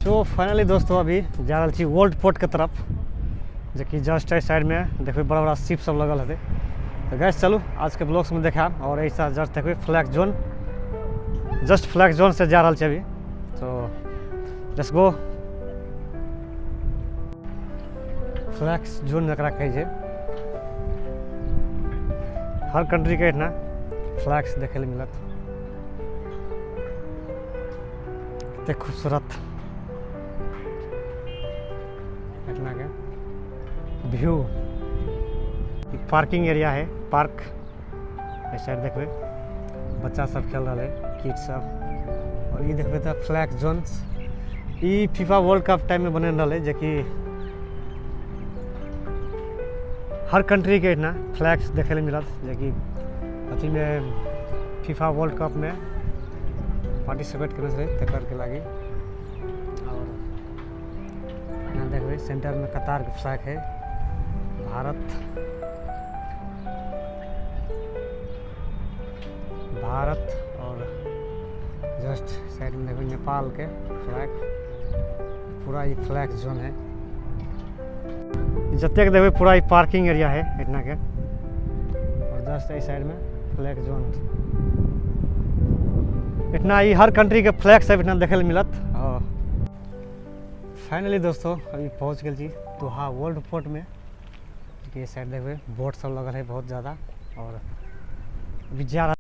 तो फाइनली दोस्तों अभी जा रहल छी ओल्ड पोर्ट के तरफ, जेकि जस्ट एहि साइडमे देखबै बड़ा बड़ा शिप सब लगल हेतै। तऽ गैस चलू आजके ब्लॉग्समे देखायब। और एहिसँ जस्ट देखबै फ्लैग जोन, जस्ट फ्लैग जोन से जा रहल छी अभी। तो let's go. Flag जोन जकरा कहै छै, हर कंट्रीके एहिठिना फ्लैग्स देखै लए मिलत। कते खूबसूरत एहिठिना के व्यू। पार्किंग एरिया है, पार्क। एहि साइड देखबै बच्चा सब खेल रहल है, किड सब। और ई देखबै तऽ फ्लैग जोन, ई फीफा वर्ल्ड कप टाइम में बनल रहलै, जेकि हर कंट्री के एहिठिना फ्लैग्स देखै लए मिलत, जेकि अथीमे फीफा वर्ल्ड कप में पार्टिसिपेट करने छलै तकर के लागी। और एना देखबै सेंटर में कतार के फ्लैग है, भारत भारत और जस्ट साइड में देखबै नेपाल के फ्लैग। पूरा ई फ्लैग जोन है जतेक देखबै, पूरा ई पार्किंग एरिया है एहिठिना के। और जस्ट एहि साइड में फ्लैग जोन, एहिठिना ई हर कंट्री के फ्लैग सब एहिठिना देखै लए मिलत। फाइनली दोस्तों अभी पहुँच गेल छी दोहा वर्ल्ड पोर्ट में। ये साइड देखबै बोट सब लगल है बहुत ज़्यादा। और अभी जा रहा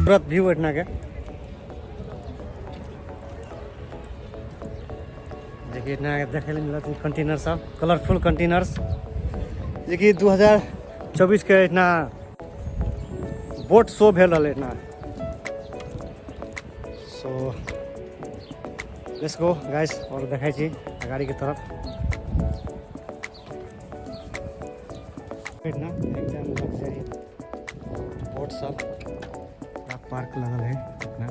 खूबसूरत व्यू एहिठिना के, जेकि एहिठिना के देखै लए मिलत कंटेनर सब, कलरफुल कंटेनर्स, जेकि 2024 के एहिठिना बोट शो भेल रहलै एहिठिना। सो let's go guys, और देखै छी गाड़ी के तरफ। एहिठिना एकदम लग्जरी बोट सब, पूरा पार्क लगल है अपना।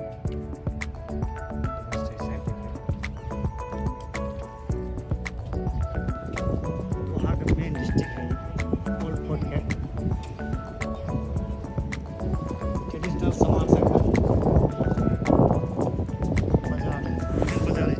दोहा के मेन डिस्ट्रिक्ट है ओल्ड फोर्ट के, ट्रेडिशनल सामान सब बाजार, मेन बाजार है।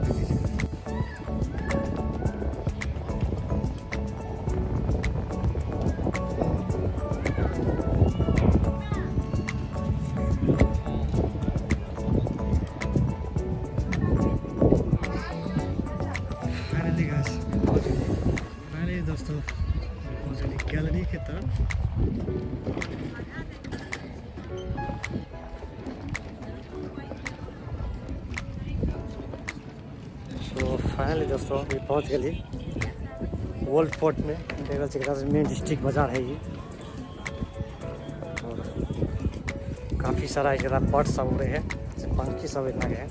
फाइनली गाइस पहुँच गए। फाइनली दोस्तों पहुँच गए गैलरी के तरफ। सो फाइनली दोस्तों अभी पहुँच गए ओल्ड फोर्ट में। देख रहल छी मेन डिस्ट्रिक्ट बाजार है ये, और काफ़ी सारा एकरा बर्ड सब उड़े है, पंखी सब इतना के है।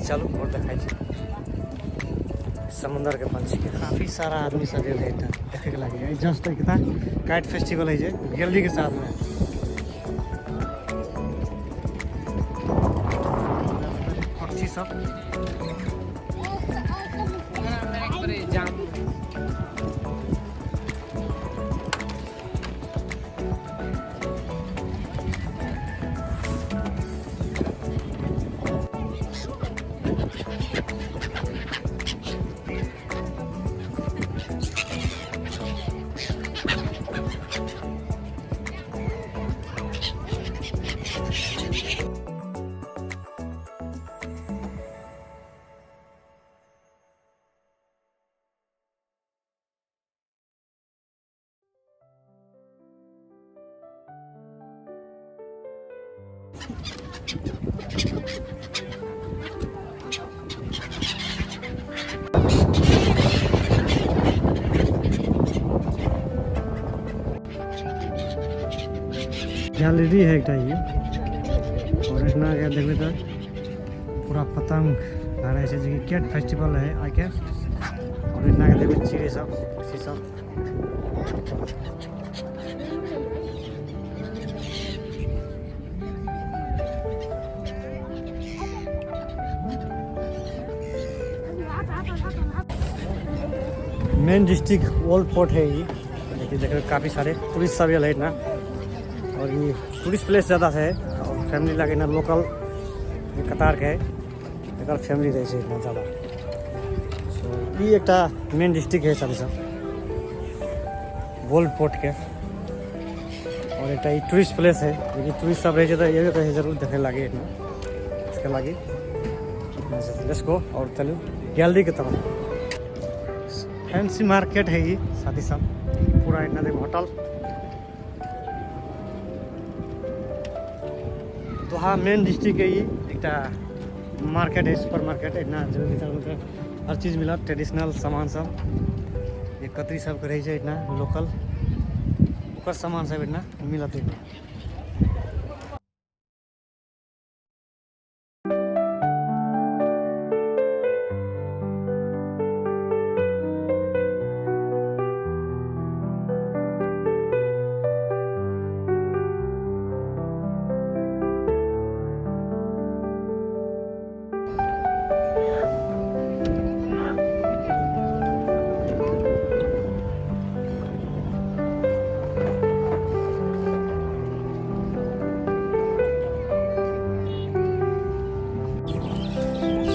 चलू और देखाई छी समुंदर के पंछी के। काफ़ी सारा आदमी सब एल है देखे के लागे। जस्ट एक काइट फेस्टिवल है जे गैलरी के साथ में। पक्षी सब गैलरी है एकटा ई और एहिना के देखबै तऽ पूरा पतंग लहराइ छै, जेकि कैट फेस्टिवल है आइके। और एहिना के देखबै चिड़ै सब, पक्षी सब। मेन डिस्ट्रिक्ट ओल्ड पोर्ट है ये। देखिए, देखिए काफ़ी सारे टूरिस्ट सब है ना, और ये टूरिस्ट प्लेस ज़्यादा है और फैमिली लगे ना, लोकल कतार के है एक फैमिली रहे इतना ज़्यादा। सो ये एक मेन डिस्ट्रिक्ट है साथी सब ओल्ड पोर्ट के, और एक टूरिस्ट प्लेस है, लेकिन टूरिस्ट सब रहे तो ये कहीं जरूर देखे लगे इतना इसके लागे। Let's go और चलू गैलरी के तरफ। फैंसी मार्केट है ये साथी सब, पूरा इतना देखो होटल। दोहा मेन डिस्ट्रिक्ट है ये, एक मार्केट है, सुपर मार्केट है इतना, जो भीतर हर चीज़ मिलत, ट्रेडिशनल सामान सब, ये कतरी सब के रहे छै इतना लोकल, ओकर सामान सब इतना मिलत इतना।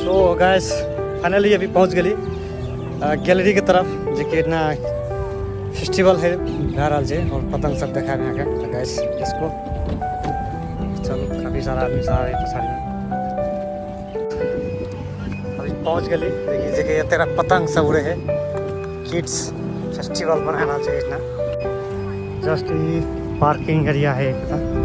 सो गाइस फाइनली अभी पहुँच गई गैलरी के तरफ, जे कि इतना फेस्टिवल है भए रहल छै और पतंग सब देखा अहाँके। तऽ गाइस इसको चलू, काफ़ी सारा आदमी सब है पछाड़ी में। अभी पहुँच गई, देखिए जे कि एते पतंग सब उड़े है, किड्स फेस्टिवल मना रहल छै इतना। जस्ट ई पार्किंग एरिया है एक।